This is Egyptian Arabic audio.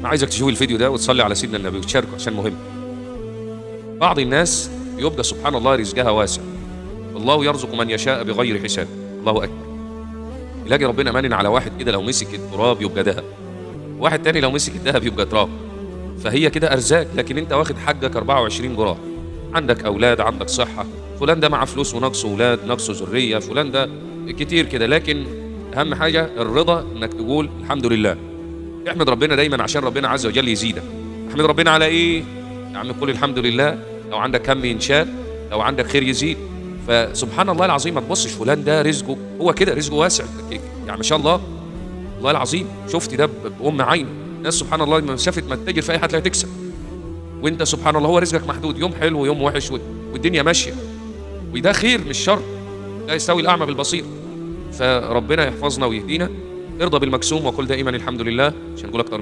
انا عايزك تشوف الفيديو ده وتصلي على سيدنا النبي وتشاركه عشان مهم. بعض الناس يبقى سبحان الله رزقها واسع، الله يرزق من يشاء بغير حساب، الله اكبر. يلاقي ربنا مانن على واحد كده لو مسك التراب يبقى ذهب، واحد تاني لو مسك الذهب يبقى تراب. فهي كده ارزاق، لكن انت واخد حقك 24 جرام، عندك اولاد، عندك صحة، فلان ده معاه فلوس وناقصه اولاد، ناقصه ذرية، فلان ده كتير كده. لكن اهم حاجة الرضا، انك تقول الحمد لله. احمد ربنا دايما عشان ربنا عز وجل يزيدك. احمد ربنا على ايه؟ يا عم قول الحمد لله. لو عندك هم ينشال، لو عندك خير يزيد. فسبحان الله العظيم، ما تبصش فلان ده رزقه هو كده، رزقه واسع يعني ما شاء الله، والله العظيم شفت ده بأم عين. ناس سبحان الله لما شافت ما تتاجر في اي حد لا تكسب، وانت سبحان الله هو رزقك محدود، يوم حلو ويوم وحش والدنيا ماشية، وده خير مش شر، لا يستوي الاعمى بالبصير. فربنا يحفظنا ويهدينا. ارضى بالمقسوم وقل دائما الحمد لله، عشان نقول اكتر.